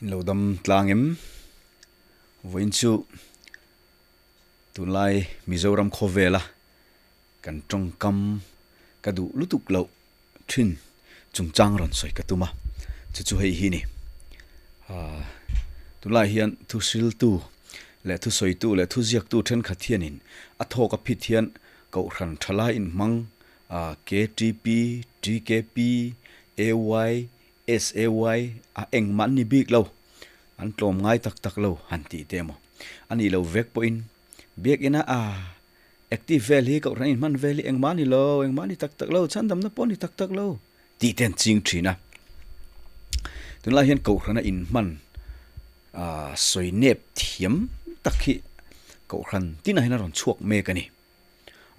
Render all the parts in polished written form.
In lo dam tlang em? Vawiin chu tunlai Mizoram khawvela kan tawngkam ka duh lutuk loh thin chungchang rawn sawi ka tum a, chu chu hei hi ni. Tunlai hian thuhriltu leh thusawitu leh thuziaktu thenkhat hianin a thawk a phit hian Kohhran thalai inhmang KTP, TKP, AY, SAY a engmah an ni bik lo, an tlawm ngai tak tak lo han tih te emaw a nih loh vek pawhin Biakina a active vel hi Kohhran inhman vel hi engmah a ni lo, engmah a ni tak tak lo, chhandamna pawh a ni tak tak lo tih te an ching thin a. Tunlai hian Kohhrana inhman sawi nep thiam tak hi Kohhran tinah hian a rawn chhuak mek a ni.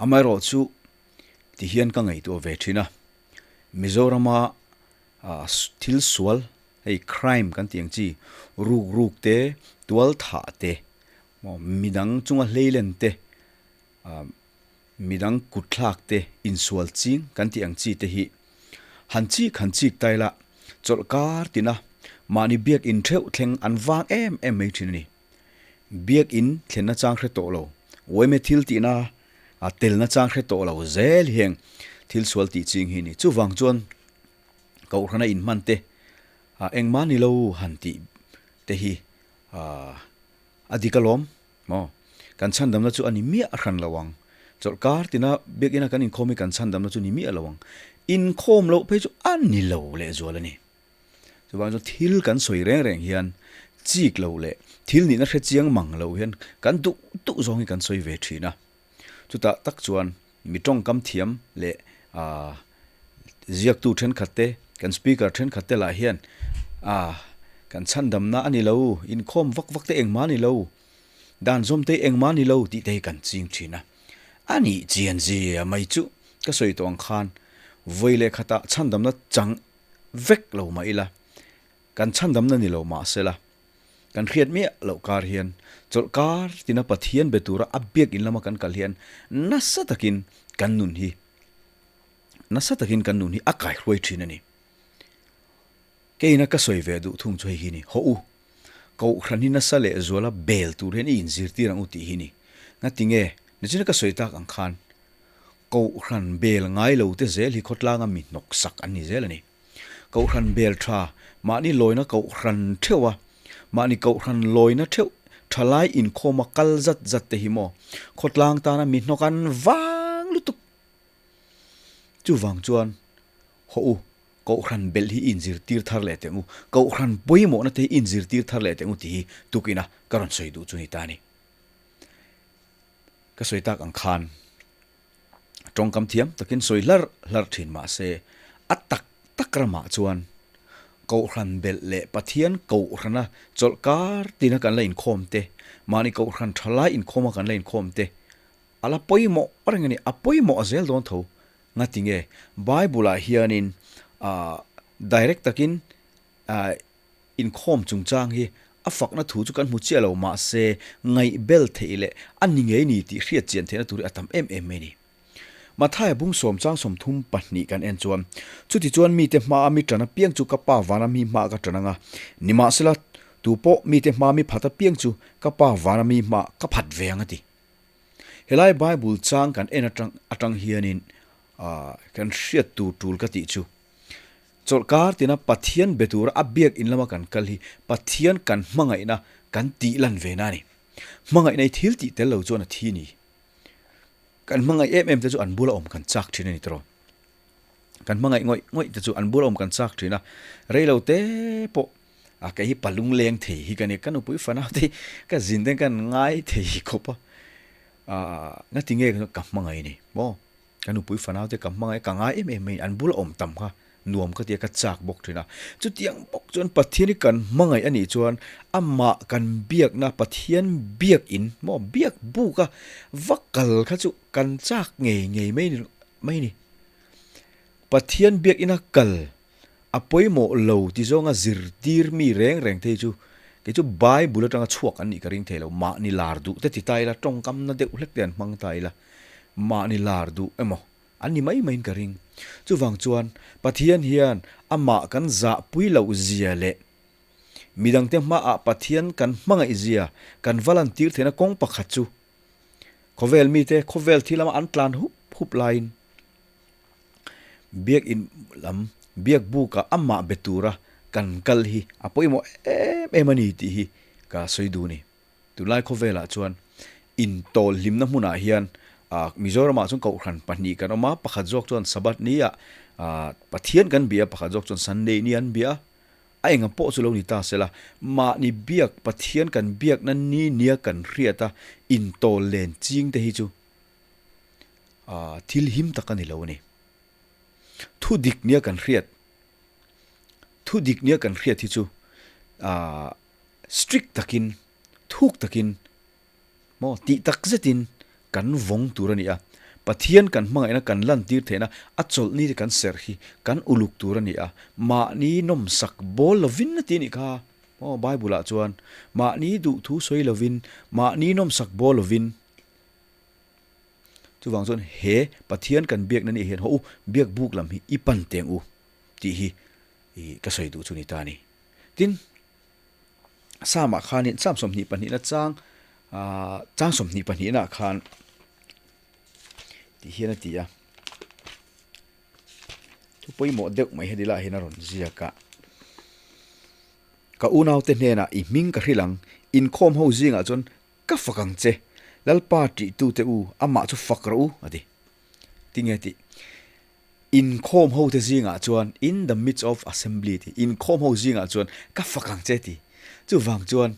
Amaherawhchu tihian ka ngaihtuah ve thin a, Mizorama thil sual hei crime kan tih ang chi ruk ruk te, tual thah te, maw midang chunga hleilen te, midang kut thlak te, insual ching kan tih ang chi te hi han chik han chik ta ila chawlh kar tina mahni biak in theuh thleng an vang em em mai thin a ni. Biak in thlenna chang hre tawh lo, uaime thil tihna a telna chang hre tawh lo zel hiang thil sual tih ching hi a ni. Chuvang chuan Kohhrana inhman te engmah ni lo han tih te hi a dik alawm maw? Kan chhandamna chu a ni miah hran lo ang. Chawlhkar tina biakina kan inkhawm hi kan chhandamna chu ni miah lo ang. Inkhawm loh phei chu a ni lo lehzual a ni. Chuvang chuan thil kan sawi reng reng hian chik lo leh thil nihna hre chiang mang lo hian kan duh duh zawng hi kan sawi ve thin a. Chutah tak chuan mi tawngkam thiam leh aah ziaktu thenkhat te, kan speaker thenkhat te lah hian aah kan chhandamna a ni lo, inkhawm vak vak te engmah a ni lo, dan zawm te engmah a ni lo tih te hi kan ching thin a. A nih chian zia mai chu ka sawi tawh ang khan vawi leh khatah chhandamna chang vek lo mah ila, kan chhandamna ni lo mah sela, Kan hriat miah loh kar hian chawlh kar tina Pathian be tura a biakinn lama kan kal hian nasa takin kan nun hi nasa takin kan nun hi a kaihruai thin a ni. Keina ka sawi ve duh thung chu hei hi ni, Haw u, Kohhran hi nasa leh zuala bel tur hian i inzirtir ang u tih hi ni. Ngatinge, nichina ka sawi tak ang khan Kohhran bel ngai lo te zel hi khawtlanga mi hnawksak an ni zel a ni. Kohhran bel tha, mahni lawina kohhran theuh a, mahni kohhran lawina theuh thalai inkhawma kal zat zat te hi maw khawtlang tana mi hnawk an vang lutuk. Chuvang chuan haw u, kohhran belh hi i inzirtir thar leh teh ang u, kohhran pawimawhna te hi i inzirtir thar leh teh ang u tih hi tukina ka rawn sawi duh chu ni ta a ni. Ka sawi tak ang khan tawngkam thiam takin sawi hlar hlar thin mah se a tak tak ramah chuan Kohhran belh leh Pathian Kohhrana chawlh kar tina kan la inkhawm te, mahni Kohhran thalai inkhawma kan la inkhawm te a la pawimawh reng a ni, a pawimawh a zel dawn tho. Ngatinge Bible-ah hianin direct takin Inkhawm chungchang hi a fakna thu chu kan hmu chiah lo, mahse ngaihbel theih leh a ni ngei ni tih hriat chian theihna tur hi a tam em em mai a ni. Mathaia bung sawm chang 32 kan en chuan, Chuti chuan mite hmaa mi tan apiang chu ka Pa vana mi hmaah ka tan ang a, nimahsela tu pawh mite hmaa mi phat apiang chu ka Pa vana mi hmaah ka phat ve ang a ti. Helai Bible chang kan en atang atang hianin kan hriat tur tul ka tih chu Chawlhkar tina Pathian be tura a biak in lama kan kal hi Pathian kan hmangaihna kan tih lan ve na a ni. Hmangaihna hi thil tih tel lo chuan a thi ni. Kan hmangaih em em te chu an bula awm kan chak thin a ni tawh. Kan hmangaih ngawih ngawih te chu an bula awm kan chak thin a, rei lo te pawh a kei hi palung leng thei hi ka ni, ka nupui fanau te hi ka zin te kan ngai thei khawp a, ngati nge ka hmangaih a ni maw? Ka nupui fanau te ka hmangaih ka ngai em em mai an bula awm tam kha nuam ka ti a, ka chak bawk thin a. Chutiang bawk chuan Pathian hi kan hmangaih a nih chuan amah kan biakna Pathian biakin maw biak buk a va kal kha chu kan chak ngei ngei mai ni mai ni. Pathian biakina kal a pawimawh lo ti zawnga zirtir mi reng reng te hi chu kei chu Bible atanga chhuak an nih ka ring thei lo. Mahni lar duh te ti ta ila tawngkamna deuh hlek te an hmang ta ila mahni lar duh emaw an ni mai maiin ka ring. Chuvang chuan Pathian hian amah kan zahpui loh zia leh Midangte hmaah Pathian kan hmangaih zia kan va lantir theihna kawng pakhat chu khawvel mite khawvel thil lama an tlan hup hup laiin Biakin lam biak bukah amah be tura kan kal hi a pawimawh em em a ni tih hi ka sawi duh a ni. Tunlai khawvelah chuan intawl hlimna hmunah hian Mizoramah chuan kohhran pahnih kan awm a, pakhat zawk chuan Sabbath ni-ah Pathian kan bia a, pakhat zawk chuan Sunday ni an bia a. A enga pawh chu lo ni ta sela, mahni biak Pathian kan biakna ni nia kan hriat a intawl len ching te hi chu thil him tak a ni lo a ni. Thu dik nia kan hriat, thu dik nia kan hriat hi chu strict takin, thuk takin, Maw? Tih tak zetin kan vawng tur a ni a. Pathian kan hmangaihna kan lantir theihna a chawlhni te kan serh hi kan uluk tur a ni a. Mahni nawmsak bawl lovin a ti a nih kha. Maw? Bible ah chuan mahni duhthu sawi lovin, mahni nawmsak bawl lovin. Chuvang chuan he Pathian kan biakna nih hian haw u, biak buk lam hi i pan teng u tih hi ka sawi duh chu ni ta a ni. Tin. Samah khanin Sam sawmhnih pahnihna chang ah chang sawmhnih pahnihna ah khan tih hian a ti a thu pawimawh deuh mai heti lah hian a rawn ziak a ka unaute hnenah i hming ka hrilh ang inkhawm ho zingah chuan ka fak ang che Lalpa tihtute u amah chu fak rawh u a ti tinge tih. Inkhawm ho te zingah chuan, in the midst of assembly tih, inkhawm ho zingah chuan ka fak ang che ti. Chuvang chuan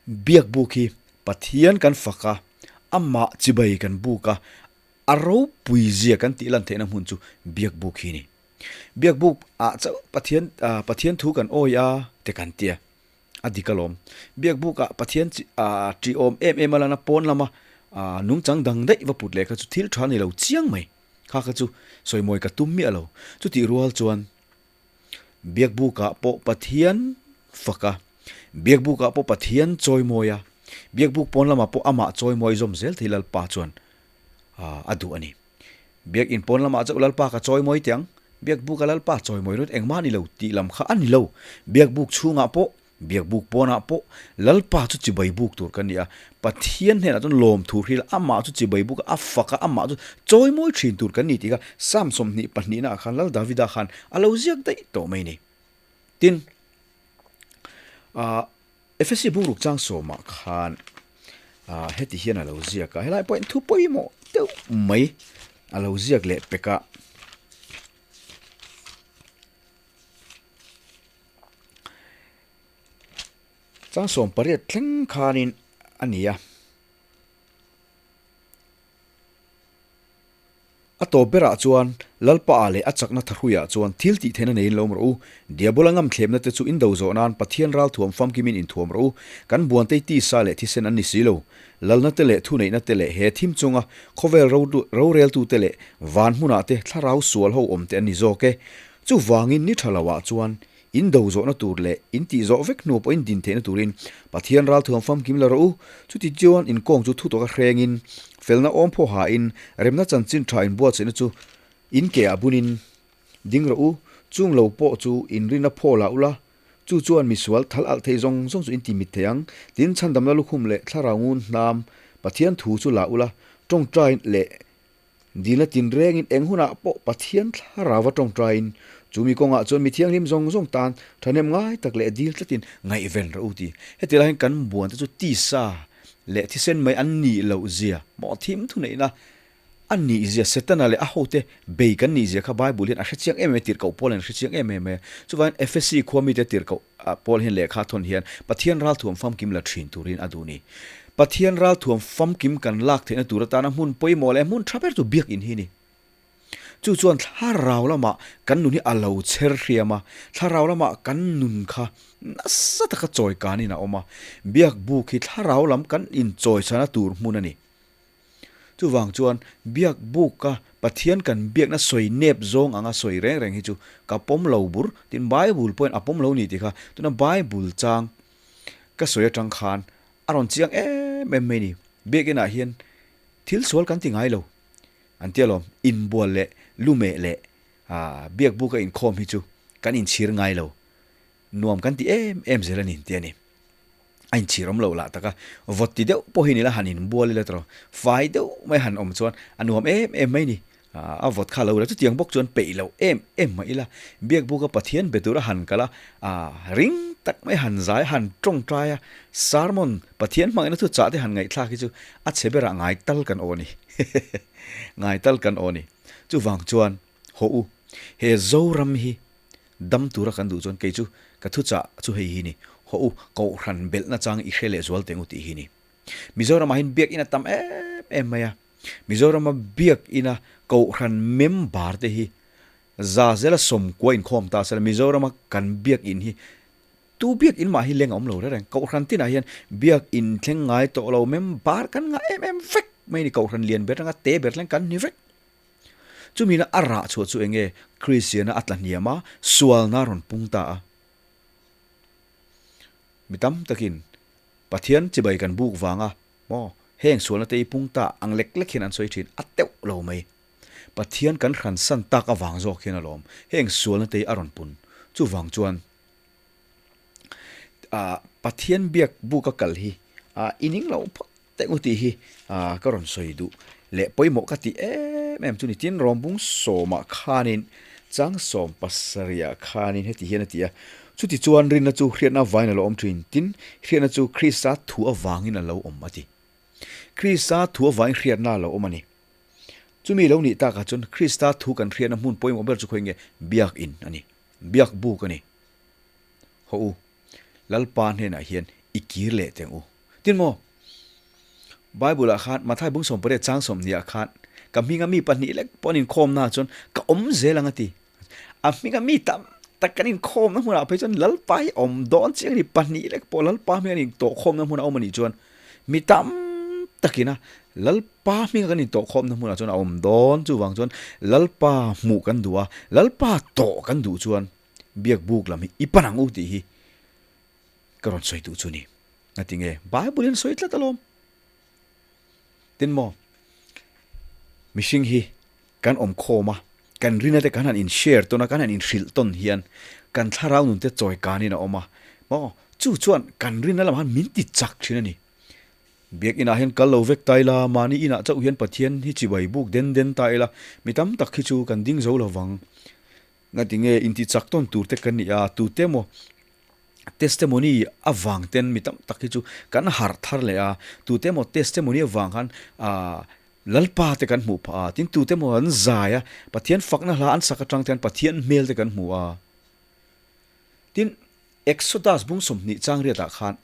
biak buk hi Pathian kan fak a, amah chibai kan buk a, a ropui zia kan tih lan theihna hmun chu biak buk hi a ni. Biak buk ah chauh Pathian Pathian thu kan awi a te kan tia. A dik alawm. Biak bukah Pathian ṭih awm em em a lan a, pawn lama nungchang dang daih va put leh kha chu thil ṭha ni lo chiang mai. Kha kha chu sawimawi ka tum miah lo. Chutih rual chuan biak bukah pawh Pathian fak a, biak bukah pawh Pathian chawimawi a, biak buk pawn lamah pawh amah chawimawi zawm zel thei Lalpa chuan a duh a ni. Biak in pawn lamah chauh Lalpa ka chawimawi teh ang, biak buka Lalpa chawimawi rawt engmah a ni lo tih lam kha a ni lo. Biak buk chhungah pawh, biak buk pawnah pawh Lalpa chu chibai buk tur kan ni a, Pathian hnenah chuan lawmthu hril amah chu chibai buk a, a fak a, amah chu chawimawi thin tur kan ni tih kha Psalm 22 naah khan Lal Davida khan a lo ziak daih tawh mai a ni. Tin, ah. Efesi bungruk chang sawmah khan heti hian a lo ziak a, helai pawhin thu pawimawh deuh mai a lo ziak leh pek a. Chang sawm pariat thleng khanin a ni a. A tawp berah chuan, Lalpa-ah leh a chakna thahruiah chuan thil tih theihna neiin lo awm rawh u. Diabola ngamthlemna te chu indo zawh nan Pathian ralthuam famkimin inthuam rawh u. Kan buantei tisa leh thisen an ni si lo. Lalna te leh thuneihna te leh he thim chunga khawvel roreltute leh van hmunah te thlarau sual ho awm te an ni zawk e. Chuvangin ni tha loah chuan In do zawhna tur leh in tih zawh vek hnu pawhin din theihna turin Pathian ralthuam famkim la rawh u. Chuti chuan inkawng chu thu tawka hrengin, felna awm phaw hain, remna chanchin tha inbuatsaihna chu in ke ah bunin ding rawh u. Chung lo pawh chu inrina phaw la ula, chu chuan misual thal alh thei zawng zawng chu in ti mit thei ang. Tin, chhandamna lukhum leh thlarau ngun hnam Pathian thu chu la ula, tawngtai leh Dina tinrengin eng hunah pawh Pathian thlarau a tawngtaiin chumi kawngah chuan mi thianghlim zawng zawng tan thahnem ngai tak leh dil tlatin ngaihven rawh u ti. Heti laiin kan buante chu tisa leh thisen mai an nih loh zia maw thim thuneihna a nih zia Setana leh a hote bei kan nih zia kha Bible hian a hrechiang em em a, tirhkoh Paul hian a hrechiang em em a. Chuvangin Efesi khua mite tirhkoh Paul hian lehkha a thawn hian Pathian ralthuam famkim la thin turin a duh ni. Pathian ralthuam famkim kan lak theihna tur atana hmun pawimawh leh hmun tha ber chu biakinn hi a ni. Chu chuan thlarau lamah kan nun hi a lo chher hriam a, thlarau lamah kan nun kha nasa taka chawi kanin a awm a. Biak buk hi thlarau lam kan inchawisana tur hmun a ni. Chuvang chuan biak buka Pathian kan biakna sawi nep zawng anga sawi reng reng hi chu ka pawm lo bur. Tin, Bible pawhin a pawm lo ni tih kha tuna Bible chang ka sawi atang khan a rawn chiang em em mai ni. Biakinah hian thil sual kan ti ngai lo. An tia lawm, inbual leh lumeh leh biak buka inkhawm hi chu kan inchhir ngai lo. nuam kan ti em em zel a ni tih a ni. A inchhir awm lo lah tak a, vawt ti deuh pawh hi ni la han inbual ila tawh fai deuh mai han awm chuan a nuam em em mai ni. A vawt kha lo la chutiang bawk chuan peih loh em em mah ila Biakbuka Pathian be tura han kal a, ring tak mai han zai a, han tawngtai a, sermon Pathian hmangaihna thu chah te han ngaihthlak hi chu a chhe berah ngai tal kan aw a ni. Ngai tal kan aw a ni. Chuvang chuan haw u, he Zoram hi dam tura kan duh chuan kei chu ka thuchah chu hei hi ni, haw u, Kohhran belhna chang i hre leh zual teng u tih hi ni. Mizoramah hian biakinn a tam em em mai a, Mizorama biakina Kohhran member te hi za zela sawmkua inkhawm ta sela Mizorama kan biakinn hi tu biakinn mah hi leng a awm lo reng reng. Kohhran tinah hian biakinn thleng ngai tawh lo member kan ngah em em vek mai a ni. Kohhran lian ber atanga te ber thleng kan ni vek. Chumina a rah chhuah chu eng nge? Kristiana a tla hniam a, sualna a rawn pung ta a. Mi tam takin Pathian chibai kan buk vanga maw heng sualna te i pung ta ang lek lek hian an sawi thin a teuh lo mai. Pathian kan hransan tak avang zawk hian alawm heng sualna te hi a rawn pun. Chuvang chuan ah Pathian biak buk a kal hi ah i ning lo phawt teh u tih hi ah ka rawn sawi duh leh pawimawh ka tih em em chu ni. Tin Rawmbung sawmah khanin Chang 70 khanin heti hian a ti a, Chuti chuan rinna chu hriatna avangin a lo awm thin, tin, hriatna chu Krista thu avangin a lo awm a ti. Krista thu avangin hriatna a lo awm a ni. Chumi lo nih takah chuan Krista thu kan hriatna hmun pawimawh ber chu khawi nge? Biakin a ni. Biak buk a ni. Haw u, Lalpa hnenah hian i kir leh teng u. Tin maw? Bible-ah khan Mathai bung 18 chang 20 ah khan ka hminga mi pahnih lek pawh an inkhawmna ah chuan ka awm zel ang a ti. A hminga mi tam tak kan inkhawmna hmunah phei chuan Lalpa hi awm dawn chiang a ni. Pahnih lek pawh Lalpa hminga an intawhkhawmna hmunah a awm a nih chuan mi tam takina Lalpa hminga kan intawhkhawmna hmunah chuan a awm dawn. Chuvang chuan Lalpa hmuh kan duh a, Lalpa tawh kan duh chuan biak buk lam hi i pan ang u tih hi ka rawn sawi duh chu ni. Ngati nge? Bible in sawi tlat alawm. Tin maw? Mihring hi kan awm khawm a, kan rina te kan han in share tawn a, kan han in hrilh tawn hian kan thlarau nun te chawi kanin a awm a. Maw? Chu chuan kan rina lamah han min ti chak thin a ni. Biak inah hian kal lo vek ta ila, mahni inah chauh hian Pathian hi chibai buk den den ta ila, mi tam tak hi chu kan ding zo lovang. Ngati nge inti chak tawn tur te kan nih a, tute maw testimony avang ten mi tam tak hi chu kan harh thar leh a, tute emaw testimony avang khan ah Lalpa te kan hmuh phah a, tin tute emaw an zai a, Pathian fakna hla an sak atang te hian Pathian hmel te kan hmu a. Tin, Exodus bung 20 chang riatah khan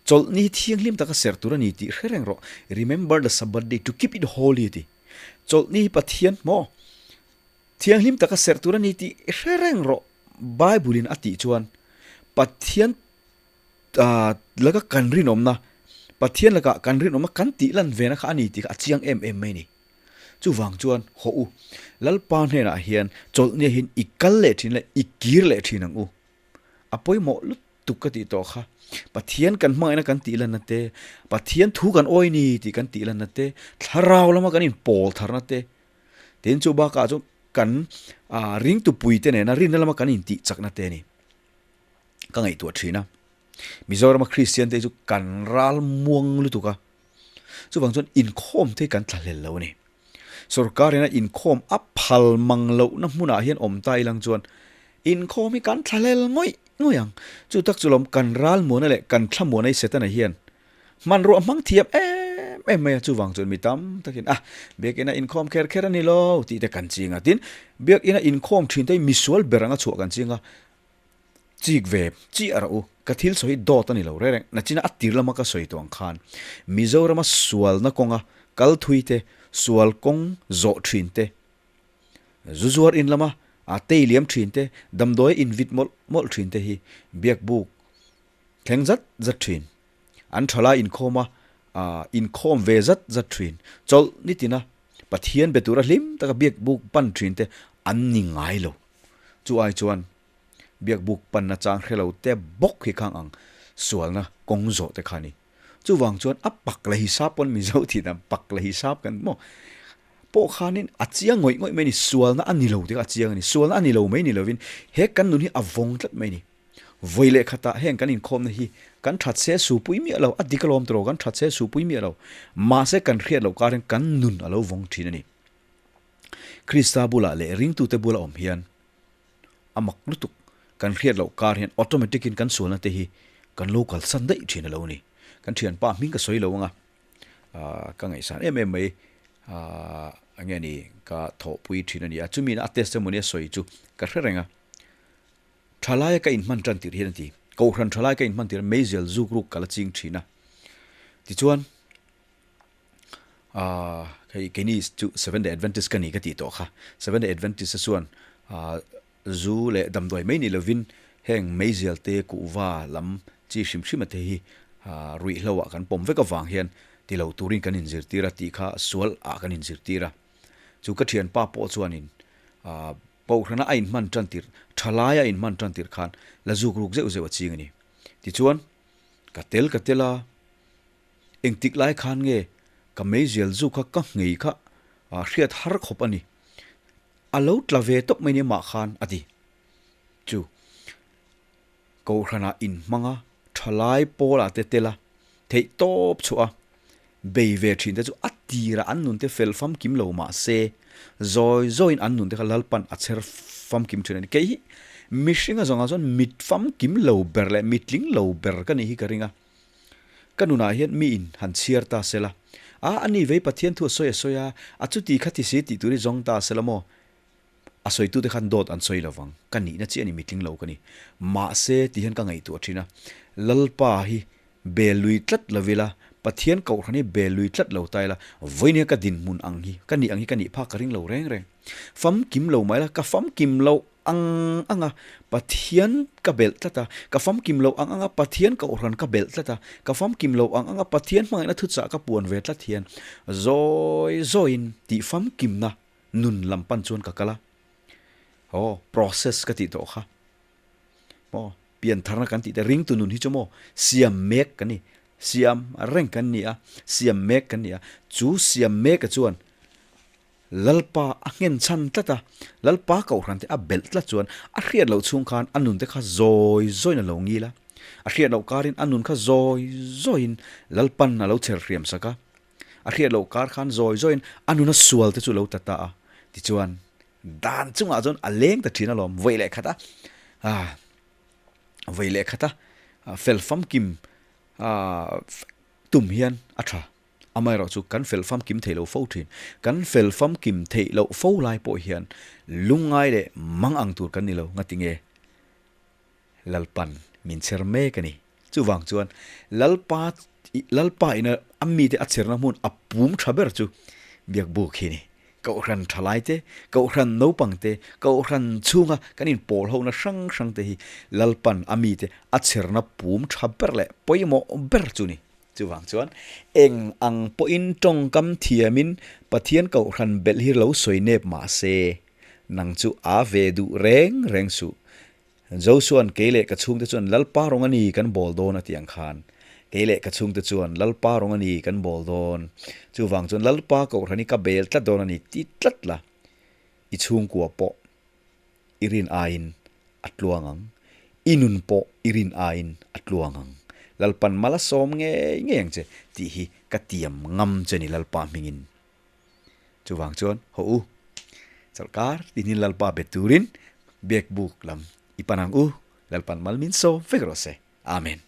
chawlhni hi thianghlim taka ser tur a ni tih hre reng rawh, remember the Sabbath day to keep it holy a ti. Chawlhni hi Pathian maw thianghlim taka ser tur a ni tih hre reng rawh. Bible in a tih chuan Pathian laka kan rinawmna, Pathian laka kan rinawmna kan tih lan vena kha a ni tih kha a chiang em em mai a ni. Chuvang chuan haw u, Lalpa hnenah hian chawlhnia hian i kal leh thin la, i kir leh thin ang u. A pawimawh lutuk ka tih tawh kha. Pathian kan hmangaihna kan tih lanna te, Pathian thu kan awi ni tih kan tih lanna te, thlarau lama kan inpawl tharna te, Tin, chu bakah chuan kan ringtupuite nena rinna lama kan intih chakna te a ni. Ka ngaihtuah thin a. Mizorama Kristian te chu kan ral muang lutuk a. Chuvang chuan inkhawm te hi kan thlahlel lo a ni. Sorkar ina inkhawm a phal mang lohna hmunah hian awm ta ilang chuan inkhawm hi kan thlahlel ngawih ngawih ang. Chu tak chu lawm kan ral muana leh kan thlamuana hi Setana hian Hmanruah hmang thiam em em mai a, chuvang chuan mi tam takin a biakina inkhawm kher kher a ni lo tih te kan ching a. Tin, biakina inkhawm thin te hi misual ber anga chhuah kan ching a, chik ve chiah rawh u, ka thil sawi hi dawt a ni lo reng reng. Nachina a tir lama ka sawi tawh ang khan Mizorama sualna kawnga kal thui te, sual kawng zawh thin te, zu zuar in lama a tei liam thin te, damdawi a invit mawlh mawlh thin te hi biakbuk thleng zat zat thin. An thalai inkhawm a, inkhawm ve zat zat thin. Chawlh nitina Pathian be tura hlim taka biakbuk pan thin te an ni ngai lo. Chu ai chuan biakbuk panna chang hre lo te bawk hi khang ang sualna kawng zawh te kha a ni. Chuvang chuan a pak la hisap pawn Mizo tih dan pak la hisap kan maw pawh khanin a chiang ngawih ngawih mai a ni. Sualna a ni lo tih kha a chiang a ni. Sualna a ni lo mai ni lovin he kan nun hi a vawng tlat mai a ni. Vawi leh khatah heng kan inkhawmna hi kan that se su pui miah lo, a dik alawm tawh kan that se su pui miah lo. Mahse kan hriat loh karin kan nun a lo vawng thin a ni. Krista bulah leh ringtute bula awm hian a mak lutuk kan hriat loh kar hian automatic in kan sualna te hi kan lo kalsan daih thin a lo ni. Kan thianpa hming ka sawi lo anga ka ngaihsan em em mai enge ni ka thawhpui thin a ni a, chumi a testimony a sawi chu ka hre reng a. Thalaia ka inhman tan tirh hian a ti. Kohhran thalai ka inhman tirh meizial zuk ruk ka la ching thin a. Tichuan Ahh hei keini chu Seventh Day Adventist ka ni ka tih tawh kha. Seventh Day Adventist te chuan ahh zu leh damdawi mai ni lovin heng meizial te kuhva lam chi hrim hrim a te hi ahh ruihhlo ah kan pawm vek avang hian ti lo turin kan inzirtir a tih kha sual ah kan inzirtir a. Chu ka thianpa pawh chuanin ahh Kohhrana a inhman tan tirh, thalai a inhman tan tirh khan la zuk ruk zeuh zeuh a ching a ni. Tichuan ka tel ka tel a. Engtik lai khan nge ka meizial zu kha ka nghei kha hriat har khawp a ni. A lo tla ve tawp mai nia mah khan a ti. Chu Kohhranah inhmanga thalai pawlah te tel a, theih tawp chhuah a, bei ve thin te chu a tirah an nun te fel famkim lo mah se, zawi zawiin an nun te kha Lalpan a chher famkim thin a ni. Kei hi mihringa zawngah chuan mit famkim lo ber leh mitling lo ber ka nih hi ka ring a. Ka nunah hian mi in han chhiar ta sela, A, ani vei Pathian thu a sawi a sawi a, a chuti kha ti si tih tur hi zawng ta sela maw? A sawitute khan dawt an sawi lovang, ka nihna chiah ni mitling lo ka ni. Mahse ti hian ka ngaihtuah thin a, Lalpa hi bel lui tlat lo ila, Pathian kohhran hi bel lui tlat lo ta ila, vawiin hian ka dinhmun ang hi, ka nih ang hi ka nih phak ka ring lo reng reng. Famkim lo mah ila, ka famkim loh ang ang a, Pathian ka belh tlat a, ka famkim loh ang ang a, Pathian kohhran ka belh tlat a, ka famkim loh ang ang a, Pathian hmangaihna thuchah ka puan ve tlat hian zawi zawiin tih famkimna nun lam pan chuan ka kal a. Aw, process ka tih tawh kha. Maw, piantharna kan tih te ringtu nun hi chu maw siam mek kan ni, siam reng kan ni a, siam mek kan ni a, chu siam meka chuan Lalpa a nghen chhan tlat a, Lalpa kohhran te a belh tlat chuan a hriat loh chhung khan a nun te kha zawi zawiin a lo ngil a, a hriat loh karin a nun kha zawi zawiin Lalpan a lo chher hriam sak a, a hriat loh kar khan zawi zawiin a nuna sual te chu a lo ta ta a, tichuan dan chungah chuan a leng ta thin alawm, vawi leh khat a, ah vawi leh khat a fel famkim ah tum hian a tha. Amaherawhchu kan fel famkim thei lo fo thin. Kan fel famkim theih loh fo lai pawh hian lungngai leh mang ang tur kan ni lo ngati nge Lalpan min chher mek a ni. Chuvang chuan Lalpa Lalpa ina a mite a chherna hmun a pum tha ber chu Biakbuk hi a ni. Kohhran thalai te, Kohhran naupang te, Kohhran chhunga kan inpawl hona hrang hrang te hi Lalpan a mite a chherna pum tha ber leh pawimawh ber chu a ni. Chuvang chuan, eng ang pawhin tawngkam thiamin Pathian kohhran belh hi lo sawi nep mah se, nang chu a ve duh reng reng suh. Josua'n kei leh ka chhungte chuan Lalpa rawng a ni kan bawl dawn a ti ang khan, kei leh ka chhungte chuan Lalpa rawng a ni kan bawl dawn. Chuvang chuan Lalpa kohhran hi ka bel tlat dawn a ni ti tlat la, i chhungkua pawh i rin aiin a tluang ang, i nun pawh i rin aiin a tluang ang. Lalpan mal a sawm ngei ngei ang che tih hi ka tiam ngam che ni Lalpa hmingin. Chuvang chuan haw u, chawlhkar tihnin Lalpa bet turin biakbuk lam i pan ang u, Lalpan mal min sawm vek rawh se. Amen.